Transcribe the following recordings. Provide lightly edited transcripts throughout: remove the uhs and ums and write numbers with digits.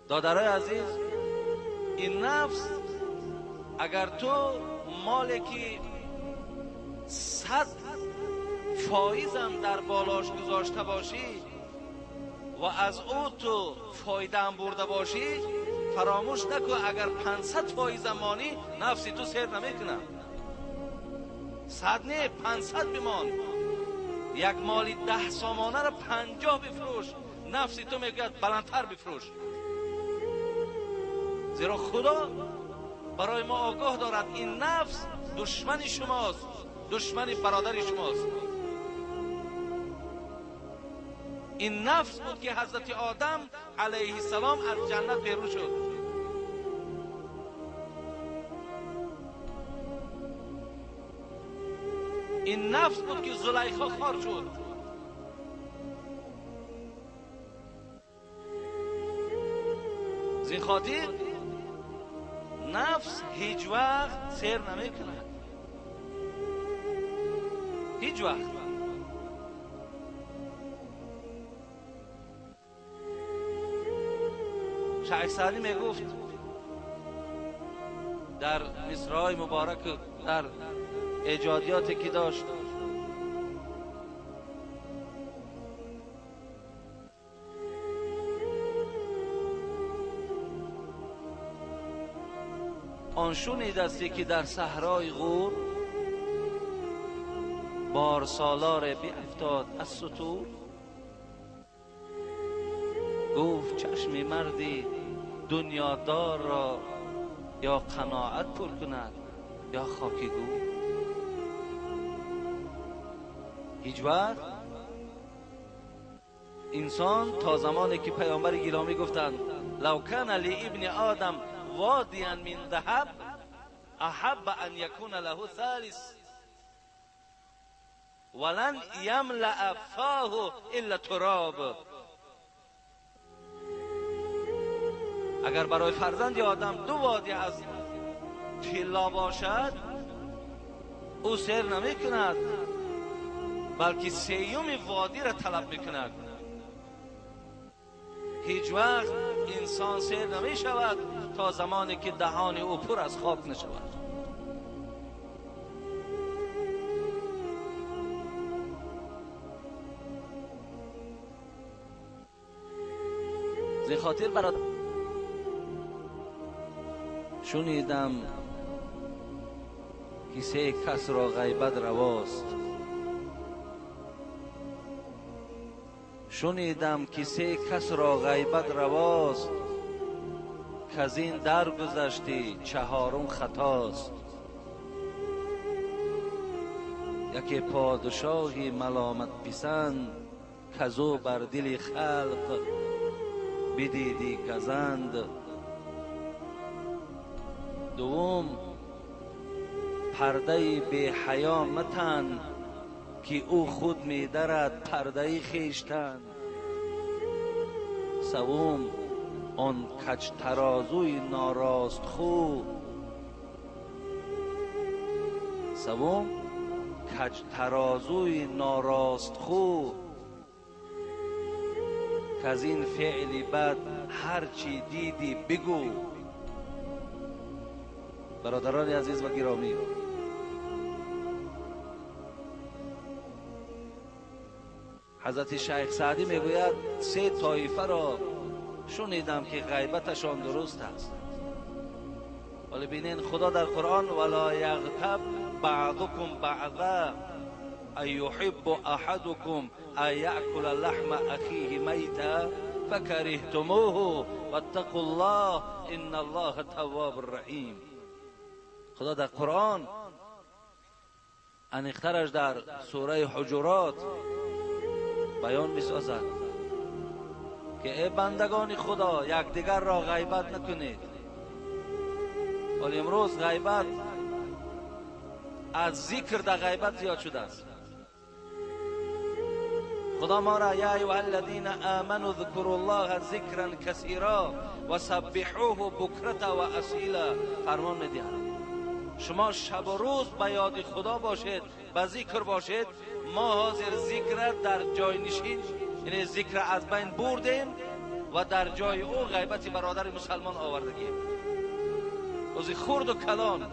Додарای عزیز، این نفس اگر تو مالی که 100 فایزم در بالاش گذاشته باشی و از او تو فایده هم برده باشی، فراموش نکن اگر 500 فایز مانی نفسی تو سیر نمیکنه. 100 نه، 500 بمان. یک مالی 10 سامانه را 50 بفروش، نفسی تو میگوید بلندتر بفروش. زیرا خدا برای ما آگاه دارد این نفس دشمن شماست، دشمن برادر شماست. این نفس بود که حضرت آدم علیه السلام از جنت بیرون شد. این نفس بود که زلیخا خوار شد. زین خاطر نفس هیچ وقت سیر نمی کند، هیچ وقت. شیخ سعدی می گفت در مصرع‌های مبارک، در ایجادیاتی که داشت، آن شنیدستی که در صحرای غور بار سالار بیفتاد از ستور، گفت چشم مردی دنیادار را یا قناعت پر کند یا خاکی گو. هیچ وقت انسان تا زمانی که پیامبر گرامی گفتند لو کان لابن آدم وادیا من ذهب احب ان یکون له ثالث ولن یملأ فاه الا تراب. اگر برای فرزند آدم 2 وادی از طلا باشد او سیر نمی کند، بلکه سیوم وادی را طلب می کند. هیچ وقت انسان سیر نمی شود تا زمانی که دهان او پر از خاک نشود. زین خاطر برادر شنیدم که 3 کس را غیبت رواست، شنیدم که 3 کس را غیبت رواست، که از این در گذشتی 4 خطاست. یکی پادشاهی ملامت پسند، کزو بر دل خلق بدیدی گزند. دوم پرده بی حیا متن، که او خود می درد پرده خویشتن. سوم آن کج ترازوی ناراست خو، سوم کج ترازوی ناراست خو، که از این فعل بد هرچی دیدی بگو. برادران عزیز و گرامی، حضرت شیخ سعدی میگوید 3 طایفه را شنیدم که غیبتشان درست است. ولی بینین خدا در قرآن ولا یغتب بعضکم بعضا ایحب احدکم ان یأکل لحم اخیه میتا فکرهتموه واتقوا الله ان الله تواب رحیم. خدا در قرآن انیقترش در سوره حجرات بیان میسازد که ای بندگان خدا یکدیگر را غیبت نکنید. ولی امروز غیبت از ذکر در غیبت زیاد شده است. خدا ما را یا ایها الذین آمنوا اذکروا الله ذکرا کثیرا و سبحوه بکرة و اصیلا فرمان میدهد. شما شب و روز به یاد خدا باشید، به ذکر باشید. ما حاضر ذکر در جای نشین، یعنی ذکر از بین بردیم و در جای او غیبت برادر مسلمان آوردگیم. از خرد و کلان،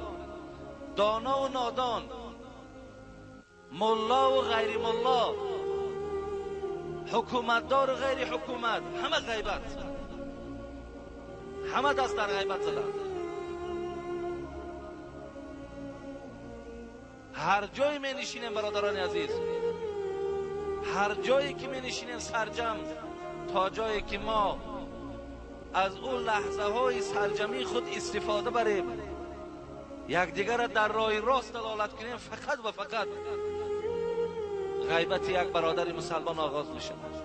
دانا و نادان، ملا و غیر ملا، حکومتدار و غیر حکومت، همه غیبت، همه دست در غیبت زدند. هر جایی می نشینیم برادران عزیز، هر جایی که می نشینیم سرجم، تا جایی که ما از اون لحظه های سرجمی خود استفاده بریم، یکدیگر را در راه راست دلالت کنیم، فقط و فقط غیبت یک برادر مسلمان آغاز می شود.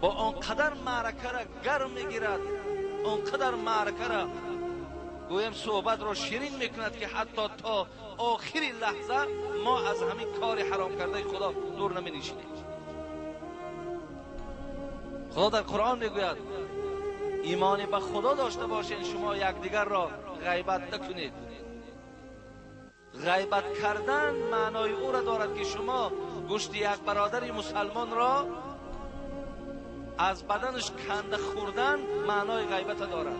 با آنقدر معرکه را گرم می گیرد، آنقدر معرکه را گویم صحبت را شیرین میکند که حتی تا آخرین لحظه ما از همین کار حرام کرده خدا دور نمی نشینیم. خدا در قرآن میگوید ایمان به خدا داشته باشین، شما یکدیگر را غیبت نکنید. غیبت کردن معنای او را دارد که شما گوشت یک برادر مسلمان را از بدنش کنده خوردن معنای غیبت دارد.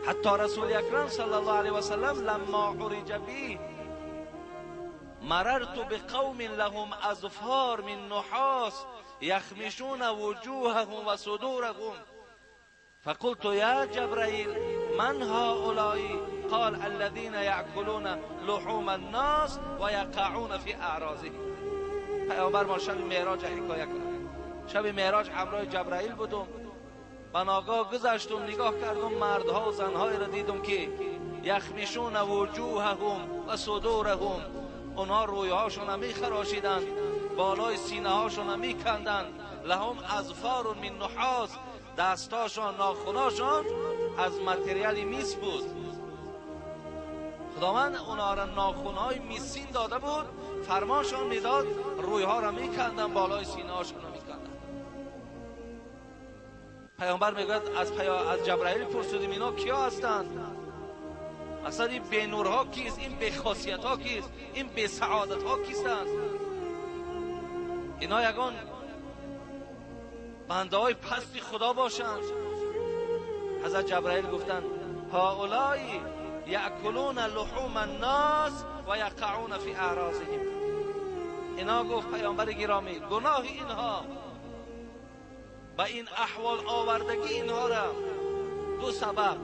حتی رسول اکرم صلی الله علیه و سلم لما عرج بی مررت بقوم لهم اظفار من نحاس یخمشون وجوههم و صدورهم فقلت یا جبرائیل من هؤلاء؟ قال الذين یأکلون لحوم الناس و یقعون فی اعراضهم. پیامبر ما شب معراج حکایه کرد. شب معراج همراه جبرائیل بودم، به ناگاه گذشتم، نگاه کردم مردها و زنهایی را دیدم که یخمشون وجوههم و صدورهم، اونها رویهاشون میخراشیدند، بالای سینه هاشون میکندند، لهم اظفار من نحاس، دستاشان ناخوناشان از متریال میس بود. خداوند اونها را ناخونهای میسین داده بود، فرمانشان میداد رویها را میکندن، بالای سینه هاشون را میکندن. پیامبر میگوید از جبرائیل پرسیدیم اینا کیا هستند؟ اصلا این بی نورها کیست؟ این بی خاصیت ها کیست؟ این بی سعادت ها کیستند؟ اینا یگان بنده های پستی خدا باشند. حضرت جبرائیل گفتند هؤلاء یأکلون لحوم الناس و یقعون فی اعراضهم. اینا گفت پیامبر گرامی گناه اینها به این احوال آوردگی اینها را دو سبب.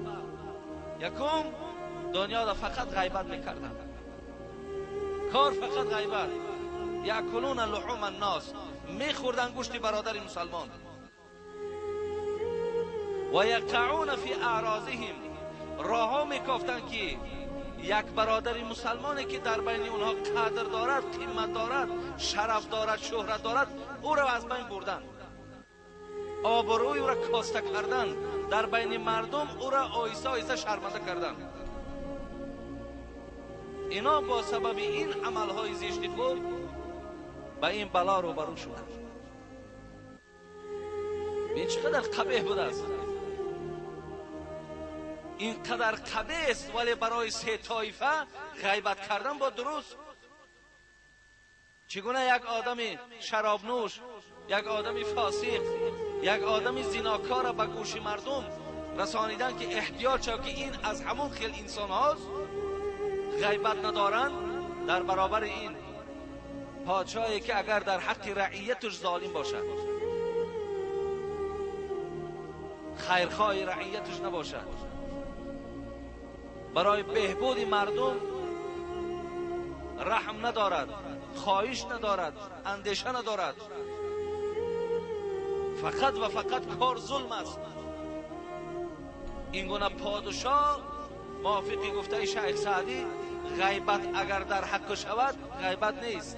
یکم دنیا را فقط غیبت میکردن، کار فقط غیبت، یأکلون لحوم الناس، میخوردن گوشت برادر مسلمان، و یقعون فی اعراضهم، راها میکافتن که یک برادر مسلمانی که در بین اونها قدر دارد، قیمت دارد، شرف دارد، شهرت دارد، او را از بین بردن، آبروی او را کاسته کردن، در بین مردم او را آیسته آیسته شرمنده کردن. اینا با سبب این عملهای زشت خود به این بلا روبرو شدند. این چقدر قبیح بوده است، این قدر قبیح است، ولی برای سه طایفه غیبت کردن با درست. چگونه یک آدم شراب نوش، یک آدم فاسق، یک آدم زیناکار را به گوش مردم رسانیدن که احتیاط شد که این از همون خیل انسان هاست، غیبت ندارند، در برابر این پادشاهی که اگر در حق رعیتش ظالم باشد، خیرخواه رعیتش نباشد، برای بهبود مردم رحم ندارد، خواهش ندارد، اندیشه ندارد، فقط و فقط کار ظلم است. این گونه پادشاه موافق گفته شیخ سعدی غیبت اگر در حق شود غیبت نیست.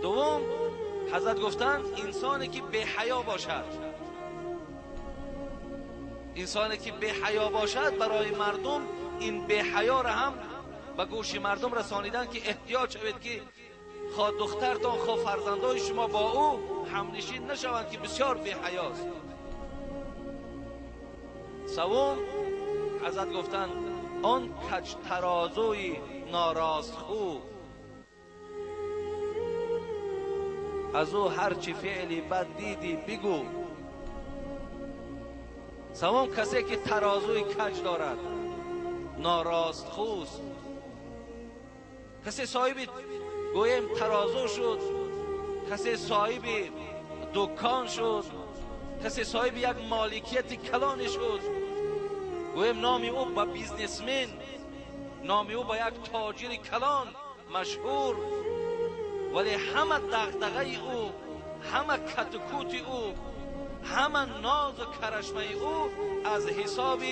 دوم حضرت گفتند انسانی که بی حیا باشد، انسانی که بی حیا باشد برای مردم این بی حیا را هم به گوش مردم رسانیدن که احتیاط شوید که خواه دخترتان خواه فرزندای شما با او همنشین نشوند که بسیار بی حیاست. سوم حضرت گفتند آن کج ترازوی ناراست خو، از او هرچی فعلی بد دیدی بگو. سوم کسی که ترازوی کج دارد، ناراست خوست. کسی صاحب گویم ترازو شد، کسی صاحب دکان شد، کسی صاحب یک مالکیت کلانی شد، گویم نام او با businessman، نام او با یک تاجر کلان مشهور، ولی همه دغدغه او، همه کت و کوت او، همه ناز و کرشمه او از حساب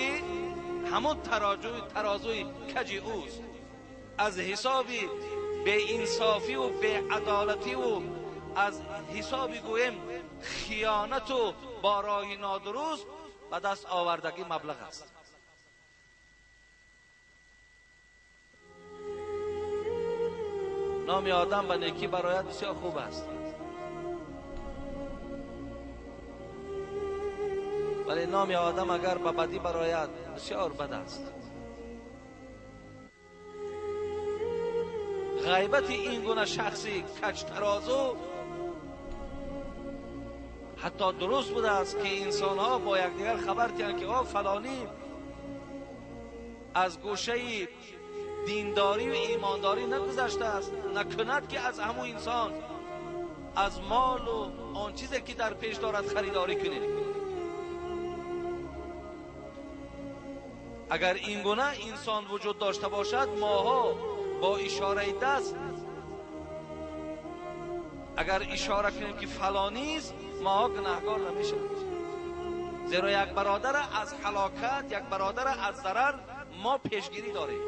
همون ترازوی کج اوست، از حساب به انصافی و به عدالتی و از حساب گویم خیانت و با راه نادرست به دست آوردگی مبلغ است. نام آدم به نیکی برایت بسیار خوب است، ولی نام آدم اگر به بدی برایت بسیار بد است. غیبت این گونه شخصی کج ترازو حتی درست بوده است که انسان ها با یکدیگر خبر دهند که آ فلانی از گوشه دینداری و ایمانداری نگذشته است، نکند که از همون انسان از مال و آن چیزی که در پیش دارد خریداری کنید. اگر این گونه انسان وجود داشته باشد، ماها با اشاره دست اگر اشاره کنیم که فلانی است، ماها گناهکار نمیشویم، زیرا یک برادر از هلاکت، یک برادر از ضرر ما پیشگیری داریم.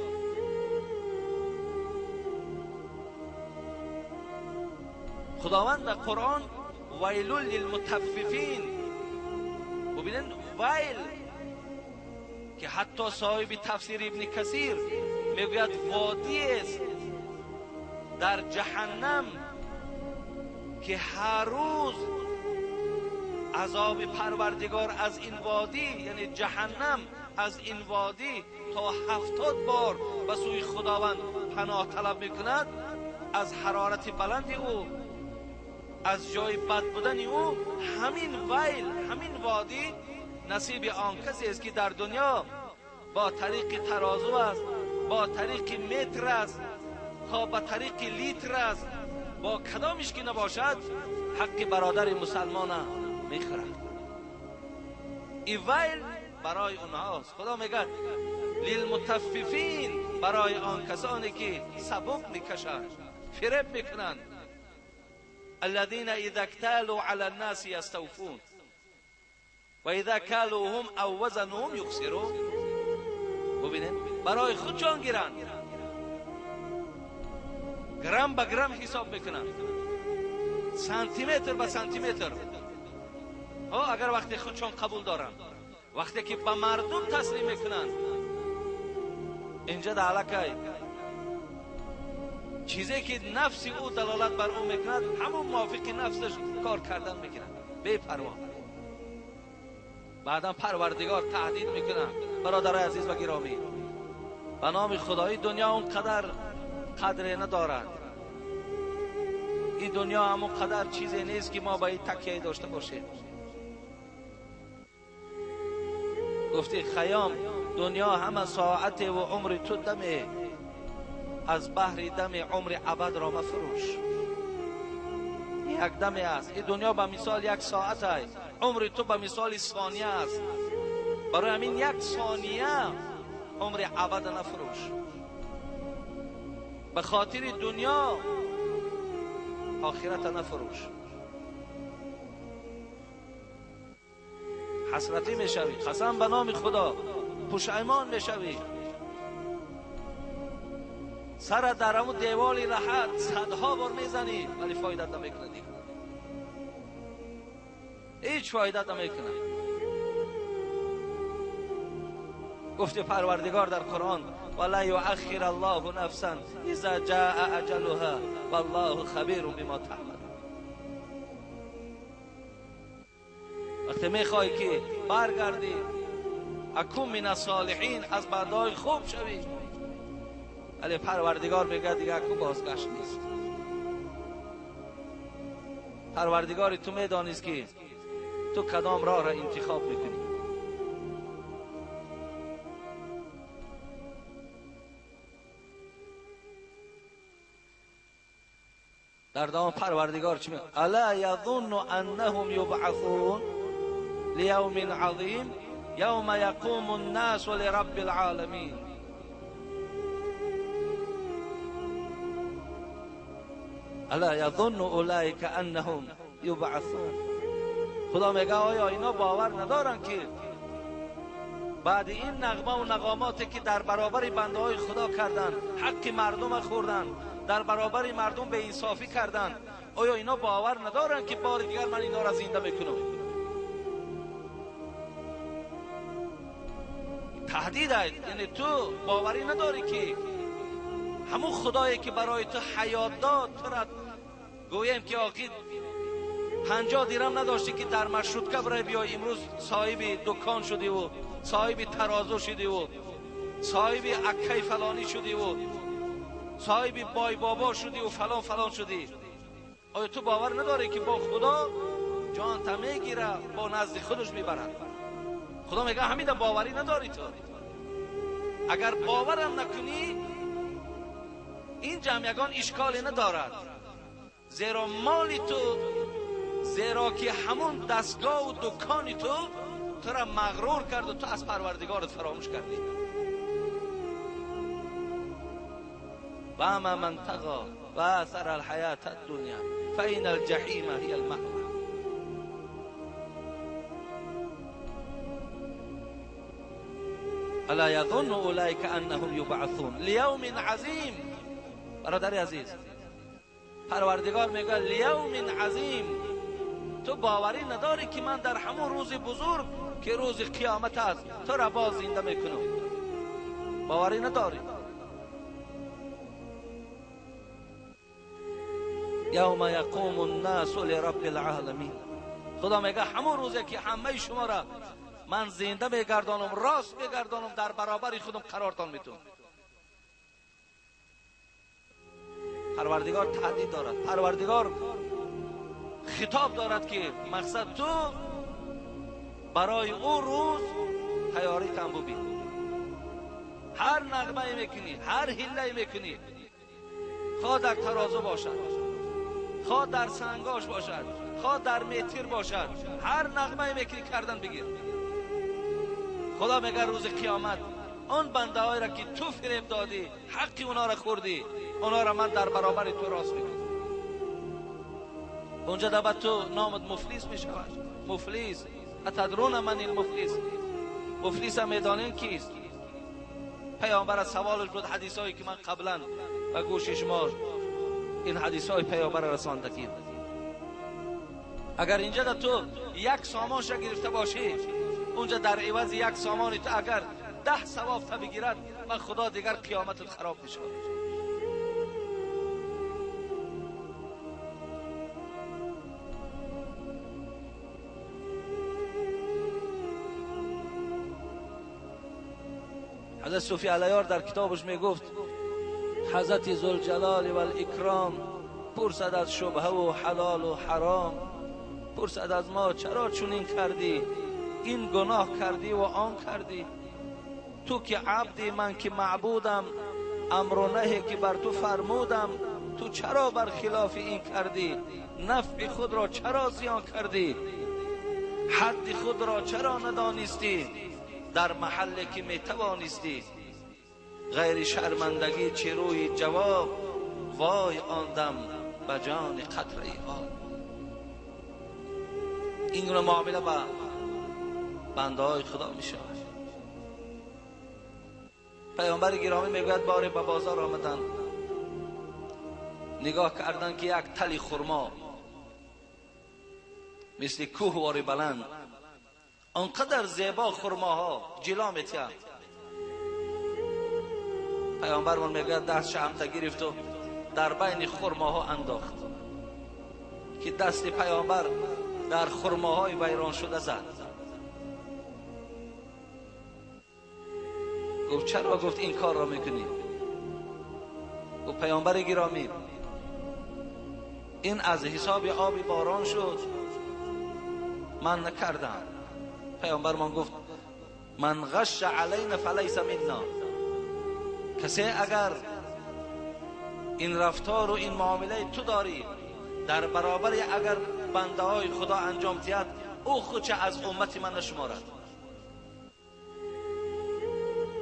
خداوند در قرآن ویل للمطففین، ببینید ویل که حتی صاحب تفسیر ابن کثیر میگوید وادی است در جهنم که هر روز عذاب پروردگار از این وادی، یعنی جهنم، از این وادی تا 70 بار به سوی خداوند پناه طلب میکند. از حرارت بلند او، از جای بد بودن او، همین ویل، همین وادی نصیب آن کسی است که در دنیا با طریق ترازو است، با طریق متر است، تا با طریق لیتر است، با کدامش که نباشد حق برادر مسلمان میخورد. این ویل برای اونهاست. خدا میگه للمطففین، برای آن کسانی که سبک میکشند، فریب میکنند. الذين اذا اكتالوا على الناس يستوفون و اذا كالوهم او وزنوهم يخسرون. ببینید برای خود جان گیرند، گرم به گرم حساب میکنند، سانتیمتر به سانتیمتر. اگر وقتی خودشان قبول دارند، وقتی که به مردم تسلیم میکنند، اینجا در علاقه چیزی که نفس او دلالت بر او میکند، همون موافق نفسش کار کردن میکنند، بی پروا. بعدا پروردگار تهدید میکنه. برادرای عزیز و گرامی، به نام خدایی دنیا اونقدر قدر ندارد. این دنیا همون قدر چیزی نیست که ما به این تکیه داشته باشیم. گفتی خیام دنیا همه ساعت و عمر تو دمه، از بحر دم عمر ابد را مفروش. یک دم است. این دنیا به مثال یک ساعت است، عمر تو به مثال ثانیه است. برای همین یک ثانیه عمر ابد نفروش. به خاطر دنیا آخرت نفروش. حسرتی میشوی، قسم به نام خدا پشیمان میشوی. سر در همون دیوال راحت صدها بار میزنی ولی فایده نمیکنه دیگه، هیچ فایده نمیکنه. گفت پروردگار در قرآن ولا یؤخر الله نفسا اذا جاء اجلها والله خبیر بما تعمل. وقتی میخوای که برگردی اکون من الصالحین، از بندهای خوب شوی، ولی پروردگار میگه دیگه اکو بازگشت نیست. پروردگار تو میدانست که تو کدام راه را انتخاب میکنی. در دوام پروردگار چی میگه؟ الا یظن انهم یبعثون لیوم عظیم یوم یقوم الناس لرب العالمین. الا یظن اولئک انهم یبعثون. خدا میگه آیا اینا باور ندارن که بعد این نغمه و نغاماتی که در برابر بنده های خدا کردن، حق مردم خوردن، در برابر مردم به انصافی کردن، آیا اینا باور ندارن که بار دیگر من اینا را زنده میکنم؟ تهدید است. یعنی تو باوری نداری که همون خدایی که برای تو حیات داد، تو را گویم که آقید 50 درم نداشتی که در مشروطه برای بیای، امروز صاحب دکان شدی و صاحب ترازو شدی و صاحب اکی فلانی شدی و صاحب بای بابا شدی و فلان فلان شدی. آیا تو باور نداری که با خدا جان تا میگیره، با نزد خودش میبرد؟ خدا میگه همین باوری نداری تو. اگر باورم نکنی این جمعیگان اشکالی ندارد، زیرا مال تو، زیرا که همون دستگاه و دکانی تو تو را مغرور کرد و تو از پروردگارت فراموش کردی. و اما من طغى و آثر الحیاة الدنیا فإن الجحیم هی المأوى. الا یظن اولئک انهم یبعثون لیوم عظیم. برادر عزیز، پروردگار میگه لیوم عظیم. تو باوری نداری که من در همون روز بزرگ که روز قیامت است تو را باز زنده میکنم. باوری نداری. یوم یقوم الناس لرب العالمین. خدا میگه همون روزی که همه شما را من زنده میگردانم، راست میگردانم، در برابر خودم قرارتان میتونم. پروردگار تهدید دارد، پروردگار خطاب دارد که مقصد تو برای او روز تیاری تن ببین. هر نغمه میکنی، هر حیله میکنی، خواه در ترازو باشد، خواه در سنگاش باشد، خواه در میتیر باشد، هر نغمه میکنی کردن بگیر. خدا میگه روز قیامت آن بنده های را که تو فریب دادی، حقی اونا را خوردی، اونا را من در برابر تو راست میکنم. اونجا دبا تو نامت مفلس میشود. مفلس، اتدرون من این مفلس؟ مفلس هم میدانین کیست؟ پیامبر از سوالش بود، حدیث هایی که من قبلا و گوش شما این حدیث های پیامبر رساندگیم. اگر اینجا تو یک سامانش را گرفته باشی، اونجا در عوض یک سامان تو اگر 10 ثواب تا بگیرد، من خدا دیگر قیامتت خراب میشود. حضرت صوفی علیار در کتابش میگفت حضرت ذوالجلال و الاکرام پرسد از شبهه و حلال و حرام، پرسد از ما چرا چنین کردی، این گناه کردی و آن کردی، تو که عبدی من که معبودم، امر و نهی که بر تو فرمودم، تو چرا بر خلاف این کردی، نفع خود را چرا زیان کردی، حد خود را چرا ندانستی، در محلی که می توانستی، غیر شرمندگی چه روی جواب، وای آن دم به جان قطره آب. این گونه معامله با بنده های خدا می شود. پیامبر گرامی میگوید باری به بازار آمدن، نگاه کردن که یک تلی خرما مثل کوه واری بلند، آنقدر زیبا خرماها جلا میتیند. پیامبرمان میگوید دستش همتا گرفت و در بین خرماها انداخت که دست پیامبر در خرماهای ویران شده زد. گفت چرا؟ گفت این کار را میکنی. گفت پیامبر گرامی، این از حساب آب باران شد، من نکردم. پیامبرمان گفت من غش علینا فلیس منا. کسی اگر این رفتار و این معامله تو داری در برابر اگر بنده های خدا انجام دهد، او خودش از امت من نشمارد.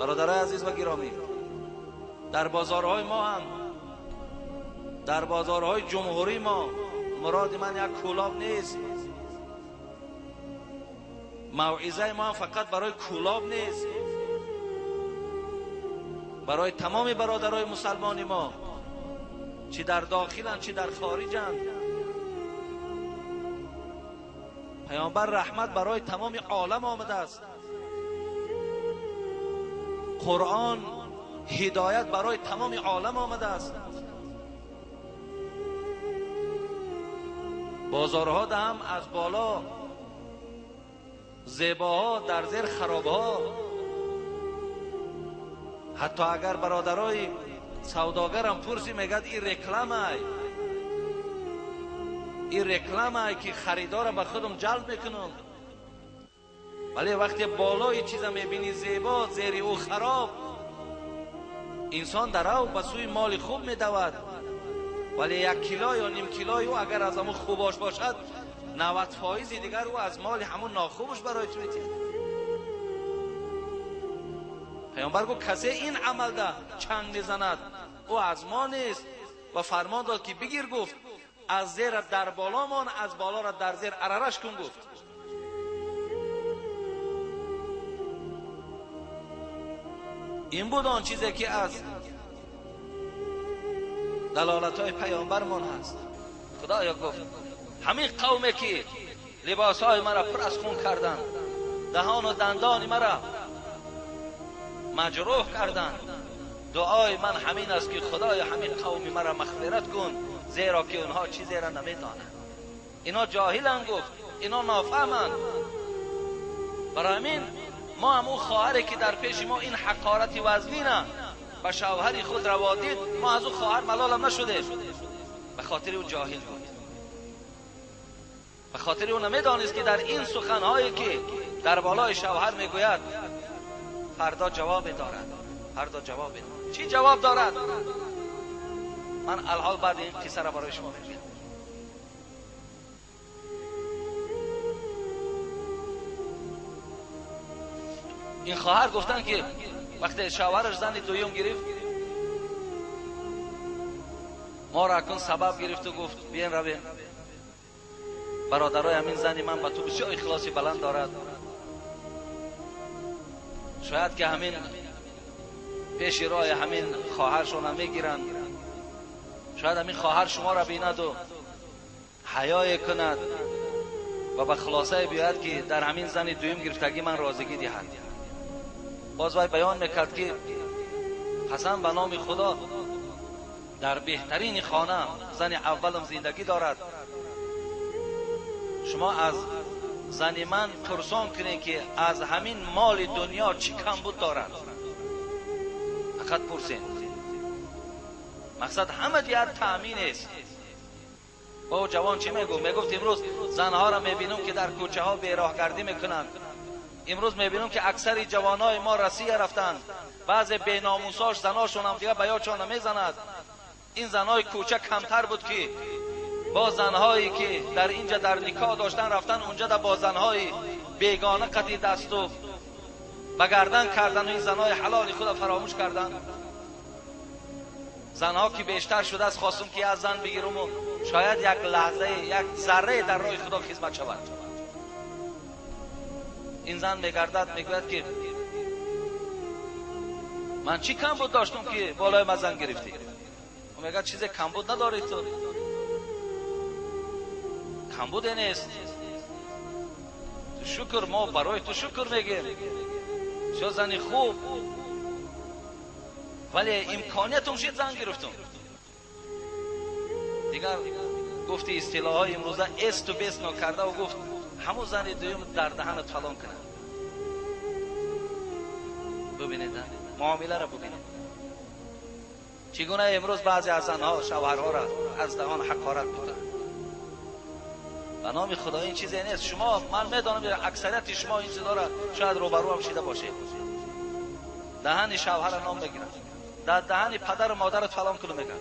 برادرای عزیز و گرامی، در بازارهای ما هم، در بازارهای جمهوری ما، مراد من یک کولاب نیست، موعظه ما هم فقط برای کولاب نیست، برای تمام برادرای مسلمان ما، چی در داخلند چی در خارجند. پیامبر رحمت برای تمام عالم آمده است. قرآن هدایت برای تمام عالم آمده است. بازارها هم از بالا زیباها، در زیر خرابها. حتی اگر برادرای سوداگرم پرسی میگد این رکلمه، این رکلمه که خریدار به خودم جلب میکنم. ولی وقتی بالای چیزا میبینی زیبا، زیر او خراب، انسان در او به سوی مال خوب میدود. ولی یک کیلو یا نیم کیلوی او اگر از همون خوباش باشد، 90% دیگر او از مال همون ناخوبش برای تو میتید. پیامبر گفت کسی این عمل ده چنگ میزند او از ما نیست، و فرمان داد که بگیر. گفت از زیر در بالا مان، از بالا را در زیر عررش کن. گفت این بود آن چیزی که از دلالت های پیامبرمان هست. خدایا گفت همین قومه که لباس های مرا پر از خون کردند، دهان و دندان مرا مجروح کردند، دعای من همین است که خدای همین قوم مرا مغفرت کن، زیرا که اونها چیزی را نمیدانند. اینا جاهلند، گفت اینا نافهمند. برای همین ما هم او خواهری که در پیش ما این حقارت وزنینه به شوهر خود روا دید، ما از او خواهر ملالم نشده، به خاطر او جاهل بود، به خاطر او نمیدانست که در این سخنهایی که در بالای شوهر میگوید فردا جواب دارد، فردا جواب دارد. چی جواب دارد؟ من الحال بعد این قصه را برای شما میگم. این خواهر گفتن که وقتی شوهرش زن دویم گرفت، ما را اکنون سبب گرفت و گفت بیاین رویم برادرای همین زنی من به تو بسیار اخلاصی بلند دارد، شاید که همین پیش راه همین خواهرشون هم میگیرند، شاید همین خواهر شما را بیند و حیای کند و به خلاصه بیاید که در همین زن دویم گرفتگی من رازگی دهد. باز وی بیان میکرد که قسم به نام خدا در بهترین خانه زن اولم زندگی دارد، شما از زن من پرسان کنید که از همین مال دنیا چی کمبود دارد، فقط پرسین. مقصد همه جهت تأمین است. با جوان چی میگفت؟ میگفت امروز زنها را میبینم که در کوچه ها بیراهگردی میکنند، امروز میبینم که اکثر جوانای ما رسیه رفتند، بعض بیناموساش زناشون هم دیگه به یادشان نمیزند. این زنهای کوچه کمتر بود که با زنهایی که در اینجا در نکاح داشتن رفتن اونجا در با زنهای بیگانه قطعی دست و بگردن کردن و این زنهای حلال خود فراموش کردن. زنها که بیشتر شده است خواستم که از زن بگیرم و شاید یک لحظه یک ذره در راه خدا خدمت شود. این زن میگردد میگوید که من چی کم بود داشتم که بالای من زن گرفتی؟ میگه چیز کم بود نداری تو، کمبود نیست، تو شکر، ما برای تو شکر میگیم، چه زنی خوب، ولی امکانیتم شد زن گرفتم. دیگر گفتی اصطلاح های امروزه است و بس نکرده و گفت همون زن دویم در دهنت فلان کنه. ببینید معامله را ببینید چگونه امروز بعضی از زنها شوهرها را از دهان حقارت میکنند. به نام خدا این چیزی نیست. شما، من میدانم اکثریت شما این چیزا را شاید روبرو هم شیده باشید. دهن شوهر نام بگیرن، در دهن پدر و مادرت فلان کنه میگن.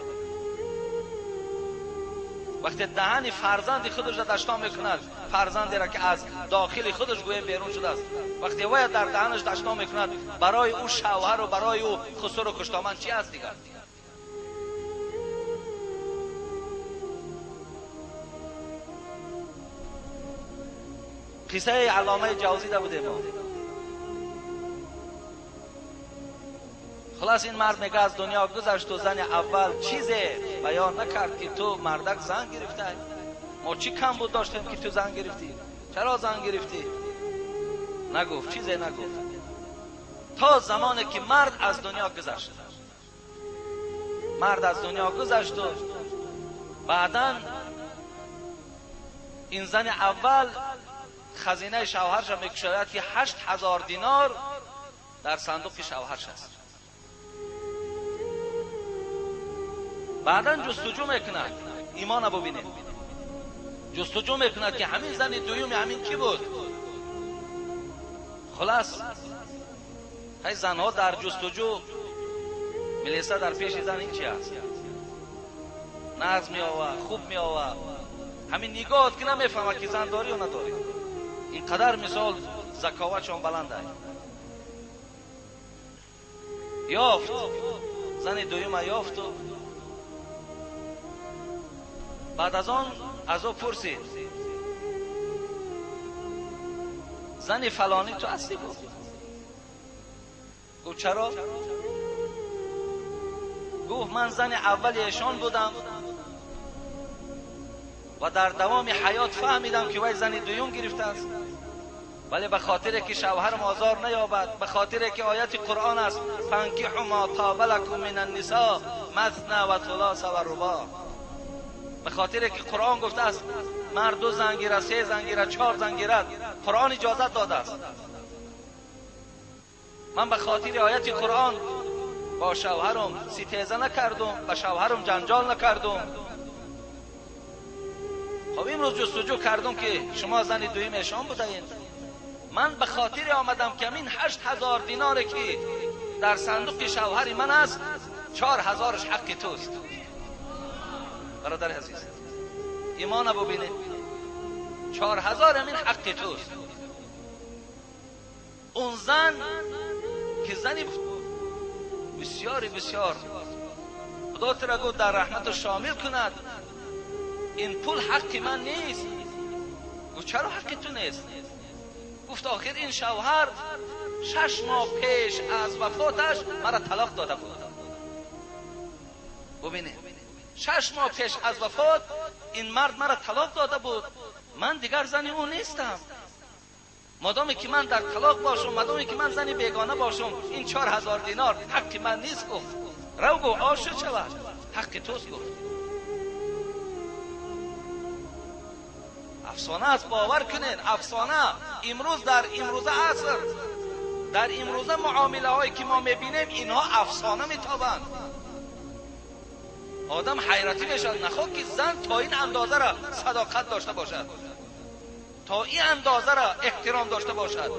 وقتی دهن فرزند خودش را دشنام میکند، فرزندی را که از داخل خودش گویا بیرون شده است، وقتی وی در دهنش دشنام میکند، برای او شوهر و برای او خسر و خوشدامن چی است دیگر؟ قصه علامه جوزی ده بوده ما. خلاص این مرد میگه از دنیا گذشت و زن اول چیزی بیان نکرد که تو مردک زن گرفته، ما چی کم بود داشتیم که تو زن گرفتی، چرا زن گرفتی؟ نگفت، چیزی نگفت تا زمانی که مرد از دنیا گذشت. مرد از دنیا گذشت و بعدا این زن اول خزینه شوهرش را میکشاید که 8000 دینار در صندوق شوهرش است. بعدا جستجو میکند، ایمان ببینید، جستجو میکند که همین زن دویم همین کی بود. خلاص های زنها در جستجو میلیسه در پیش زن این چی است، نغز میآوه، خوب میآوه، همین نگاهت که نمیفهمه که زن داری یا نداری. اینقدر مثال ذکاوتشان بلند است. یافت زن دویم یافت و بعد از آن از او پرسید زن فلانی تو هستی؟ گفت چرا؟ گفت من زن اول ایشان بودم و در دوام حیات فهمیدم که وی زن دویم گرفته است، ولی به خاطر که شوهرم آزار نیابد، به خاطر که آیت قرآن است فانکحوا ما طاب لکم من النساء مثنی و ثلاث و رباع، به خاطر که قرآن گفته است مرد 2 زن گیرد، 3 زن گیرد، 4 زن گیرد، قرآن اجازت داده است. من به خاطر آیت قرآن با شوهرم ستیزه نکردم، با شوهرم جنجال نکردم. خب امروز جستجو کردم که شما زن دویم ایشان بودین، من به خاطر آمدم که این 8000 دینار که در صندوق شوهر من است، 4000ش حق توست. برادر عزیز ایمان ببینید، 4000 همین حق توست. اون زن که زنی بسیار بسیار خدا ترا گفت در رحمت شامل کند، این پول حق من نیست. گفت چرا حق تو نیست؟ گفت آخر این شوهر 6 ماه پیش از وفاتش مرا طلاق داده بود. ببینید 6 ماه پیش از وفات این مرد مرا طلاق داده بود، من دیگر زن او نیستم. مادامی که من در طلاق باشم، مادامی که من زن بیگانه باشم، این 4000 دینار حق من نیست. گفت رو گفت آشو شود، حق توست. گفت افسانه است، باور کنین افسانه. امروز در امروزه عصر، در امروزه معامله هایی که ما میبینیم اینها افسانه میتابند. آدم حیرتی میشد نخواد که زن تا این اندازه را صداقت داشته باشد، تا این اندازه را احترام داشته باشد.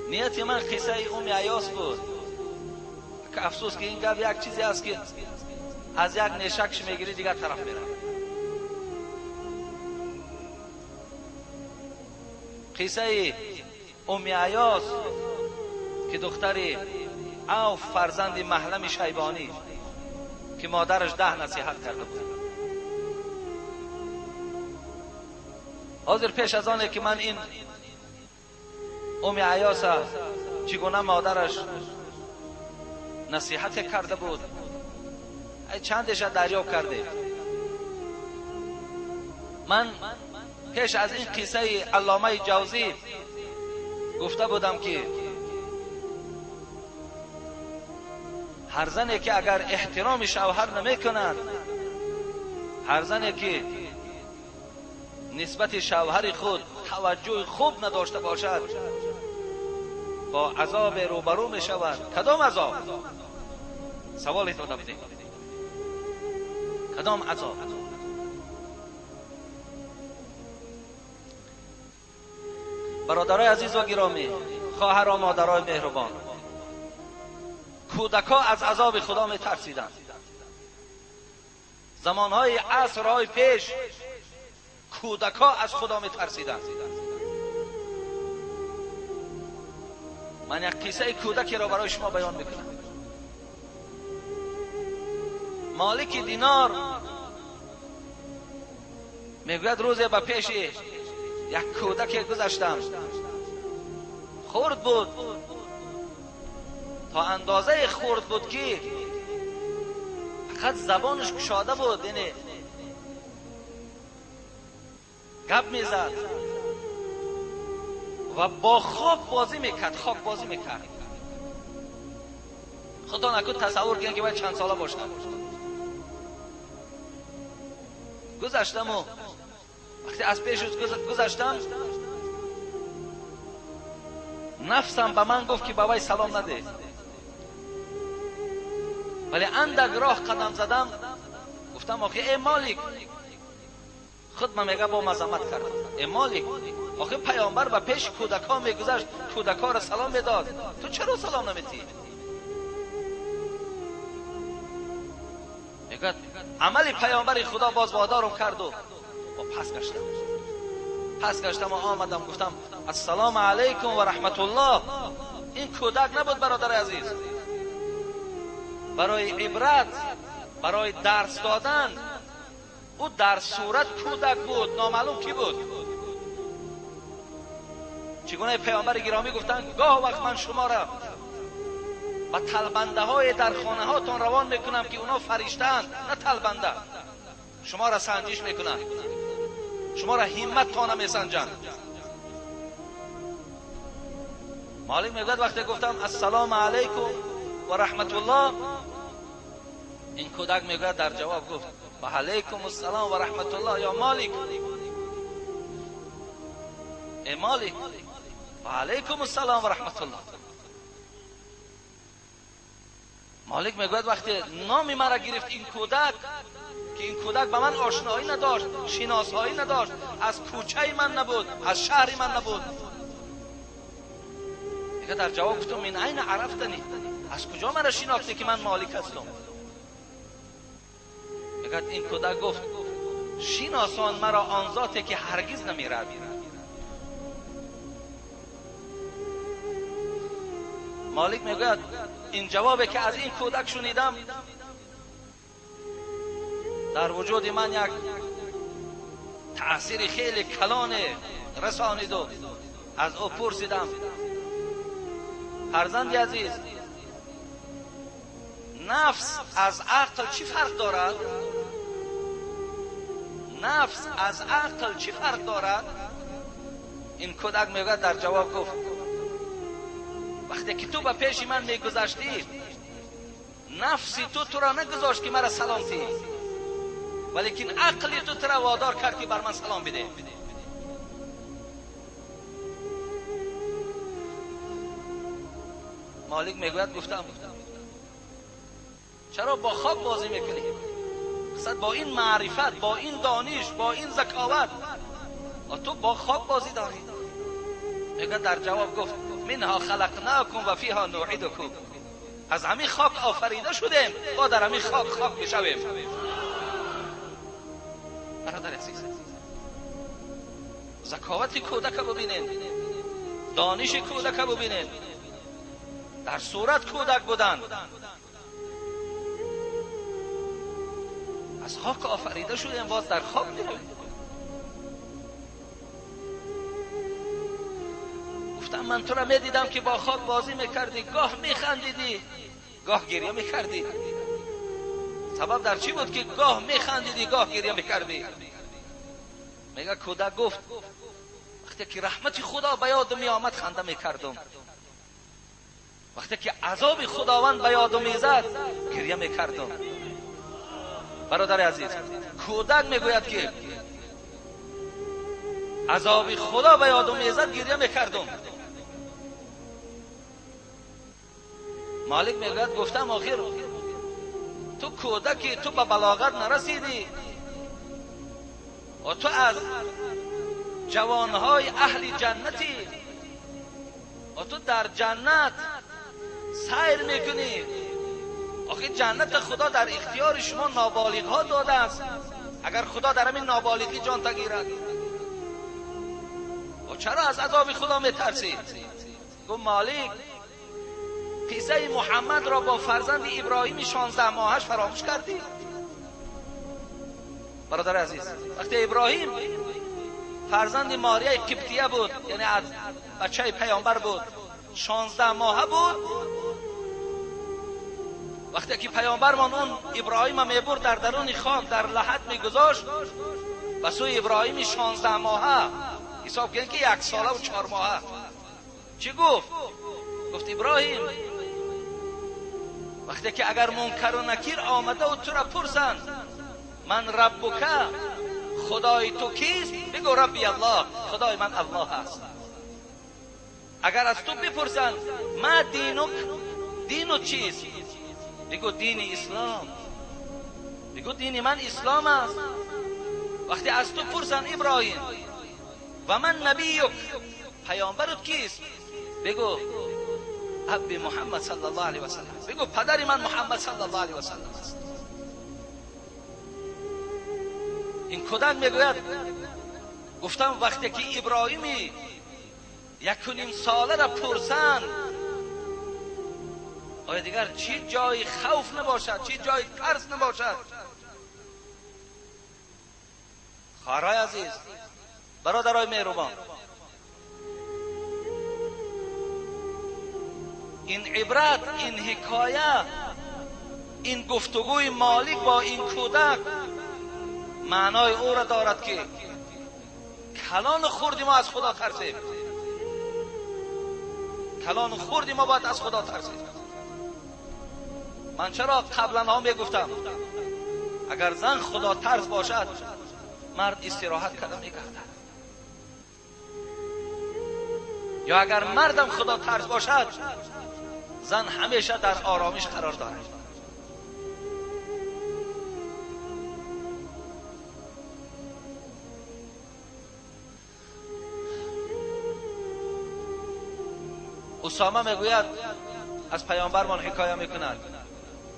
نیت من قصه ام عیاس بود که افسوس که این گپ یک چیزی است که از یک نشکش میگیری دیگر طرف میره. قصه ام عیاس که دختر عوف فرزند محلم شیبانی که مادرش 10 نصیحت کرده بود. حاضر پیش از آنه که من این ام عیاس چگونه مادرش نصیحت کرده بود چندش دریافت کرده. من پیش از این قصه علامه جوزی گفته بودم که هر زنی که اگر احترام شوهر نمی کند، هر زنی که نسبت شوهر خود توجه خوب نداشته باشد با عذاب روبرو می شود. کدام عذاب؟ سوال داده بودیم. کدام عذاب؟ برادرای عزیز و گرامی، خواهر و مادرای مهربان، کودکا از عذاب خدا می ترسیدند. زمانهای عصرهای پیش کودکا از خدا می ترسیدند. من یک قصه کودکی را برای شما بیان میکنم. مالک دینار میگوید روزی به پیش یک کودک گذشتم، خرد بود، تا اندازه خرد بود که فقط زبانش گشاده بود، یعنی گپ میزد و با خاک بازی میکرد، خاک بازی میکرد. خدا نکن تصور کنید که باید چند ساله باشد. گذشتم و وقتی از پیش گذشتم نفسم به من گفت که به وی سلام نده، ولی اندک راه قدم زدم گفتم آخه ای مالک، خود من میگه با مذمت کردم، ای مالک آخه پیامبر به پیش کودکا میگذشت، کودکا را سلام میداد، تو چرا سلام نمیدی؟ میگه عمل پیامبر خدا باز وادارم کرد و پس گشتم، پس گشتم و آمدم گفتم السلام علیکم و رحمت الله. این کودک نبود برادر عزیز، برای عبرت، برای درس دادن. او در صورت کودک بود، نامعلوم کی بود. چگونه پیامبر گرامی گفتند گاه وقت من شما را به تلبنده های در خانه هاتون روان میکنم که اونا فرشته اند، نه تلبنده. شما را سنجش میکنند، شما را همت تانه میسنجند. مالک میگوید وقتی گفتم السلام علیکم و رحمت الله، این کودک میگوید در جواب گفت و علیکم السلام و رحمت الله یا مالک، ای مالک و علیکم السلام و رحمت الله. مالک میگوید وقتی نام مرا گرفت این کودک، که این کودک به من آشنایی نداشت، شناسایی نداشت، از کوچه من نبود، از شهر من نبود، میگه در جواب گفتم من عین عرفتنی، از کجا مرا شناختی که من مالک هستم؟ میگه این کودک گفت شناسان مرا آن ذاتی که هرگز نمیرد. مالک میگوید این جوابی که از این کودک شنیدم در وجود من یک تأثیر خیلی کلان رسانید و از او پرسیدم فرزند عزیز، نفس از عقل چی فرق دارد؟ نفس از عقل چی فرق دارد؟ این کودک میگوید در جواب گفت وقتی که تو به پیش من میگذشتی نفسی تو را نگذاشت که مرا سلام دی، ولیکن عقلی تو را وادار کرد که بر من سلام بده. مالک میگوید گفتم چرا با خاک بازی میکنی؟ قصد با این معرفت، با این دانش، با این ذکاوت تو با خاک بازی داری؟ میگه در جواب گفت منها خلقناکم و فیها نعیدکم، از همین خاک آفریده شدیم، با در همین خاک خاک میشویم. برادر عزیز، ذکاوت کودک ببینید، دانش کودک ببینید، در صورت کودک بودن، از خاک آفریده شدیم، باز در خاک میرویم. گفتم من تو را میدیدم که با خاک بازی میکردی، گاه میخندیدی، گاه گریه میکردی. سبب در چی بود که گاه میخندیدی گاه گریه میکردی؟ میگه کودک گفت وقتی که رحمت خدا به یادم میآمد خنده میکردم، وقتی که عذاب خداوند به یادم میزد گریه میکردم. برادر عزیز، کودک میگوید که عذاب خدا به یادم میزد گریه میکردم. مالک میگوید گفتم آخر تو کودکی، تو به بلاغت نرسیدی و تو از جوانهای اهل جنتی و تو در جنت سیر میکنی. آخه جنت خدا در اختیار شما نابالغ ها داده است. اگر خدا در همین نابالغی جان تگیرد و چرا از عذاب خدا میترسید؟ گفت مالک قصه محمد را با فرزند ابراهیم 16 ماهش فراموش کردی؟ برادر عزیز، وقتی ابراهیم فرزند ماریه قبطیه بود، یعنی از بچه پیامبر بود، 16 ماهه بود، وقتی که پیامبرمان اون ابراهیم میبرد در درون خاک در لحد میگذاشت، به سوی ابراهیم 16 ماهه حساب کنید که 1 ساله و 4 ماهه، چی گفت؟ گفت ابراهیم وقتی که اگر منکر و نکیر آمده و تو را پرسند من ربک، خدای تو کیست؟ بگو ربی الله، خدای من الله است. اگر از تو بپرسند ما دینک، دینو چیست؟ بگو دین اسلام، بگو دین من اسلام است. وقتی از تو پرسند ابراهیم و من نبیک، پیامبرت کیست؟ بگو ابی محمد صلی الله علیه و سلم، بگو پدر من محمد صلی الله علیه و سلم است. این کودک میگوید گفتم وقتی که ابراهیمی 1.5 ساله را پرسند آیا دیگر چی جای خوف نباشد، چی جای ترس نباشد؟ خواهرای عزیز، برادرای مهربان، این عبرت، این حکایه، این گفتگوی مالک با این کودک معنای او را دارد که کلان خوردی ما از خدا ترسیم، کلان خوردی ما باید از خدا ترسیم. من چرا قبلا ها میگفتم اگر زن خدا ترس باشد مرد استراحت کرده میگردد، یا اگر مردم خدا ترس باشد زن همیشه در آرامش قرار دارد. اسامه میگوید از پیامبرمان حکایه میکند،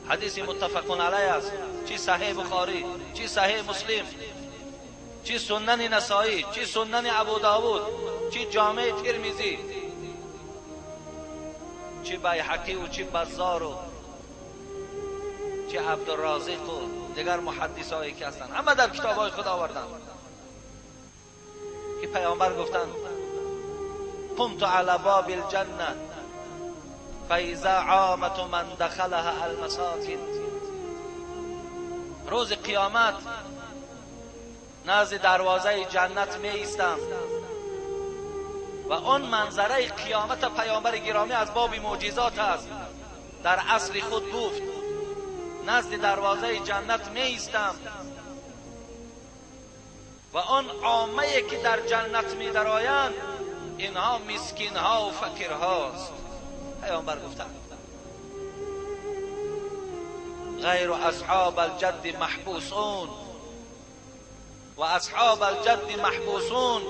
حدیث متفق علیه است، چی صحیح بخاری، چی صحیح مسلم، چی سنن نسائی، چی سنن ابو داود، چی جامع ترمذی، چی بیهقی و چی بزار و چی عبدالرازق و دیگر محدث هایی که هستند، همه در کتاب های خود آوردند که پیامبر گفتند قمت علی باب الجنه فاذا عامة من دخلها المساکین. روز قیامت نزد دروازه جنت می ایستم و آن منظره قیامت پیامبر گرامی از باب معجزات است، در عصر خود گفت نزد دروازه جنت می ایستم و آن عامه که در جنت می درآیند اینها مسکین ها و فقیر هاست. پیامبر گفتند غیر اصحاب الجد محبوسون و اصحاب الجد محبوسون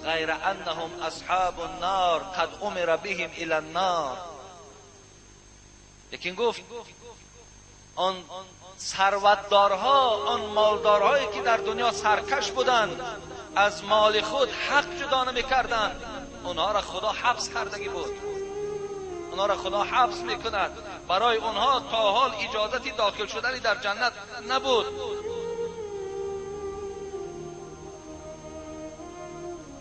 غیر انهم اصحاب النار قد امر بهم الى النار. لیکن گفت آن ثروتدارها، آن مالدارهایی که در دنیا سرکش بودند، از مال خود حق جدا نمی‌کردند، اونها را خدا حبس کردگی بود، اونها را خدا حبس میکند. برای اونها تا حال اجازتی داخل شدنی در جنت نبود.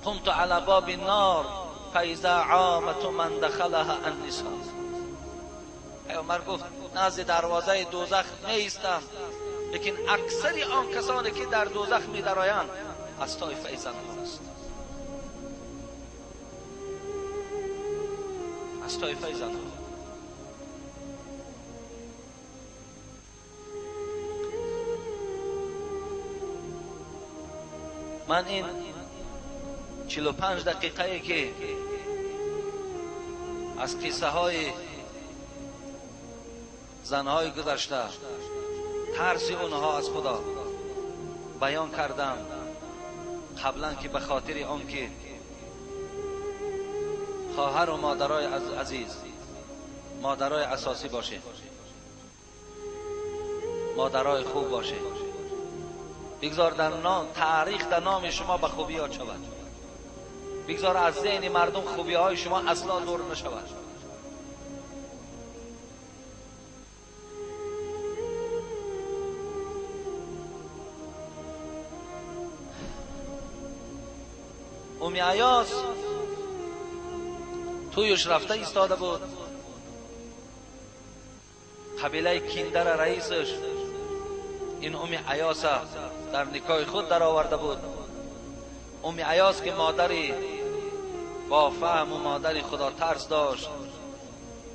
قمت علی باب النار فاذا عامة من دخلها النساء. پیامبر گفت نزد دروازه دوزخ می ایستم، لیکن اکثر آن کسانی که در دوزخ می درآیند از طایفه زنها است، از طایفه زنها. من این 45 دقیقه که از قصه های زنهای گذشته، ترس اونها از خدا بیان کردم قبلا، که به خاطر آنکه خواهر و مادرای عزیز، مادرای اساسی باشه، مادرای خوب باشه، بگذار در نام تاریخ در نام شما به خوبی یاد شود، بگذار از ذهن مردم خوبی های شما اصلا دور نشود. امی عیاس تویش رفته ایستاده بود، قبیله کیندر رئیسش این امی عیاس در نکاح خود در آورده بود. امی عیاس که مادری با فهم و مادری خدا ترس داشت،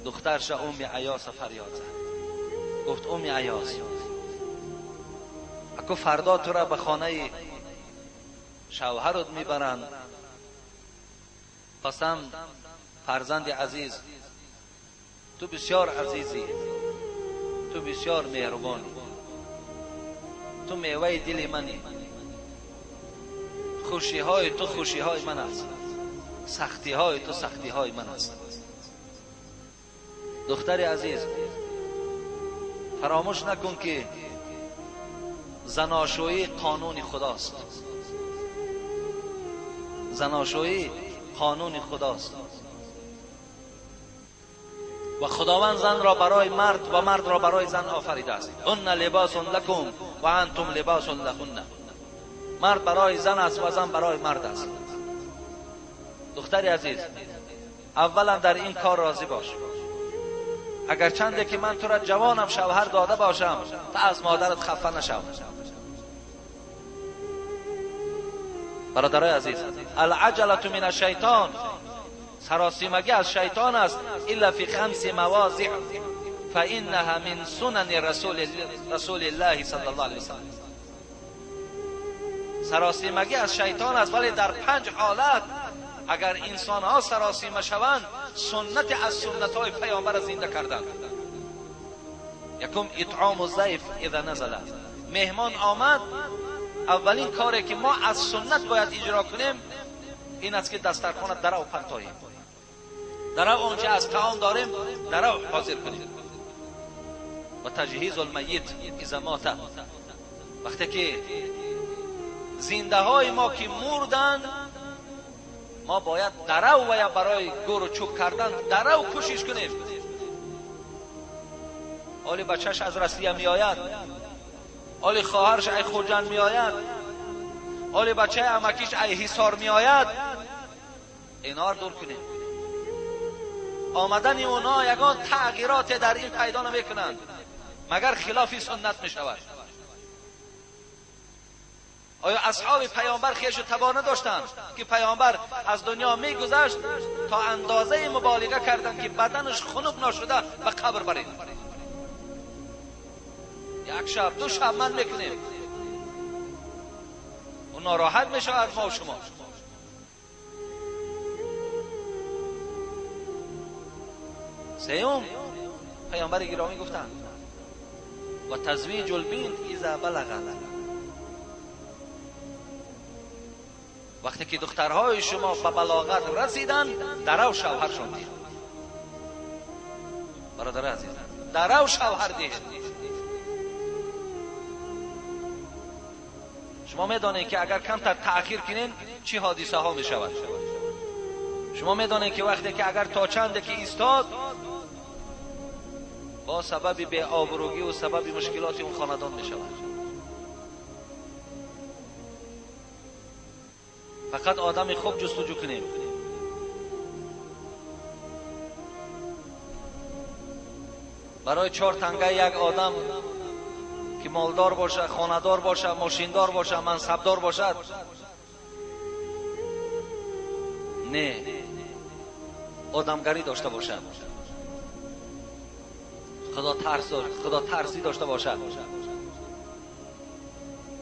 دخترش امی عیاس فریاد زد، گفت امی عیاس اکو فردا تو را به خانه شوهرت میبرند، قسم فرزند عزیز، تو بسیار عزیزی، تو بسیار مهربانی، تو میوه دل منی، خوشی های تو خوشی های من است، سختی های تو سختی های من است. دختر عزیز فراموش نکن که زناشویی قانون خداست، زناشویی قانون خداست و خداوند زن را برای مرد و مرد را برای زن آفریده است. هن لباس لکم و انتم لباس لهن. مرد برای زن است و زن برای مرد است. دختر عزیز اولا در این کار راضی باش، اگر چنده که من تو را جوانم شوهر داده باشم تا از مادرت خفه نشو. برادرای عزیز العجله من الشیطان، سراسیمگی از شیطان است. الا فی خمس مواضع فانها من سنن رسول الله صلی الله علیه وسلم. سراسیمگی از شیطان است، ولی در 5 حالت اگر انسان ها سراسیمه شوند سنت از سنت های پیامبر زنده کردند. یکم اطعام الضیف اذا نزل، مهمان آمد اولین کاری که ما از سنت باید اجرا کنیم این است که دسترخوان درو پرتاییم، درو آنچه از طعام داریم درو حاضر کنیم. و تجهیز المیت اذا مات، وقتی که زنده های ما که مردن ما باید درو و یا برای گور و چوب کردن درو کوشش کنیم. آلی بچهش از رسیه می آید، آلی خواهرش ای خوجند می آید، آلی بچه امکیش ای حصار می آید، اینا رو دور کنیم. آمدن اونا یگان تغییرات در این پیدا نمیکنند مگر خلاف سنت می شود. آیا اصحاب پیامبر خویش و تبار نداشتند که پیامبر از دنیا میگذشت تا اندازه مبالغه کردند که بدنش خنک نشده به قبر برید؟ یک شب دو شب من میکنیم او ناراحت میشود ما و شما. سیوم پیامبر گرامی گفتند و تزویج البنت اذا بلغت، وقتی که دخترهای شما به بلاغت رسیدند درو شوهرشان دهید. برادر عزیز درو شوهر دهید. شما میدانید که اگر کمتر تأخیر کنین چی حادثه ها می شود. شما میدانید که وقتی که اگر تا چند که ایستاد با سبب بی آبروگی و سبب مشکلات اون خاندان می شود. فقط آدم خوب جستجو کنیم. برای 4 تنگه یک آدم که مالدار باشه، خانه‌دار باشه، ماشیندار باشه، منصبدار باشد، نه، آدمگری داشته باشد، خدا ترسی داشته باشد.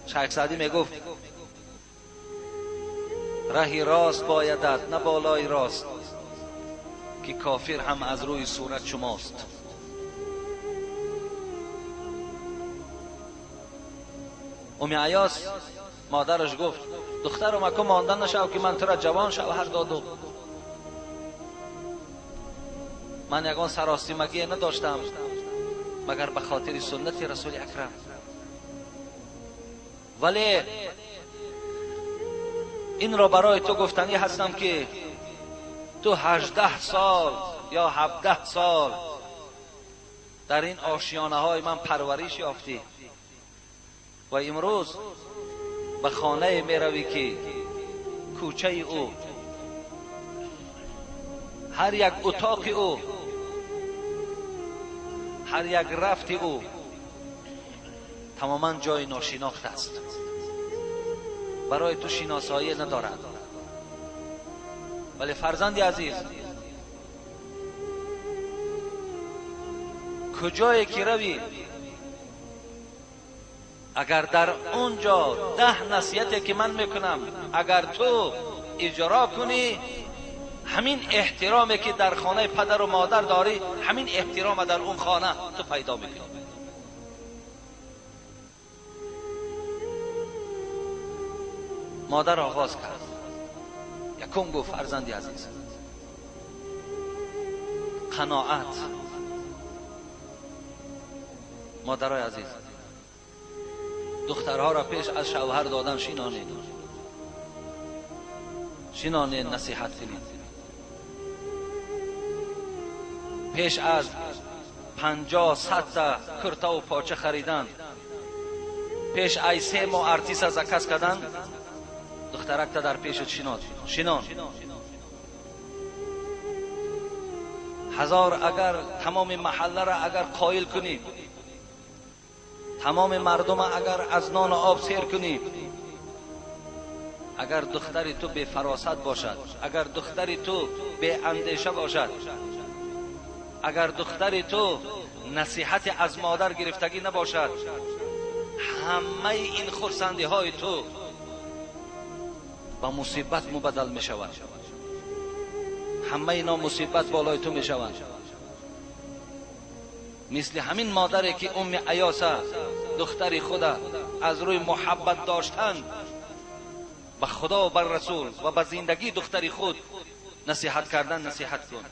شیخ سعدی میگفت Раҳи рост боядат, на болои рост, ки кофир ҳам аз рӯи сурат шумост. Уми Айёс модараш гуфт: духтарам, аку монда нашав ки ман тура ҷавон шавҳар додум, ман ягон саросимагие надоштам магар ба хотири суннати расули акрам. Вале инро барои ту гуфтанӣ ҳастам ки ту 18 сол ё 17 сол дар ин ошиёнаҳои ман парвариш ёфтӣ ва имрӯз ба хонае меравӣ ки кӯчаи ӯ, ҳар як утоқи ӯ, ҳар як рафти ӯ тамоман ҷои ношинохт аст, барои ту шиносоӣ надорад. Вале фарзанди азиз, куҷое ки равӣ, агар дар он ҷо 10 насиҳате ки ман мекунам агар ту иҷро кунӣ, ҳамин эҳтироме ки дар хонаи падару модар дорӣ, ҳамин эҳтирома дар он хона ту пайдо мекунӣ. Модар оғоз кард. Якум гуфт: фарзанди азиз, қаноат. Модарои азиз, духтарҳоро пеш аз шавҳар додан шинонед, шинонед, насиҳат кунед. Пеш аз 50-100 та куртаву поча харидан, пеш ай 3 моҳ артиста заказ кардан, духтаракта дар пешат шинон, шинон. Ҳазор агар тамоми маҳалларо агар қоил кунӣ, тамоми мардума агар аз нону об сер кунӣ, агар духтари ту бефаросат бошад, агар духтари ту беандеша бошад, агар духтари ту насиҳати аз модар гирифтагӣ набошад, ҳамаи ин хурсандиҳои ту ба мусибат мубаддал мешавад, ҳамаи ино мусибат болои ту мешаванд. Мисли ҳамин модаре ки Умми Айёса духтари худа аз рӯи муҳаббат доштан ба Худо ва бар Расул ва ба зиндагии духтари худ насиҳат кардан, насиҳат кун.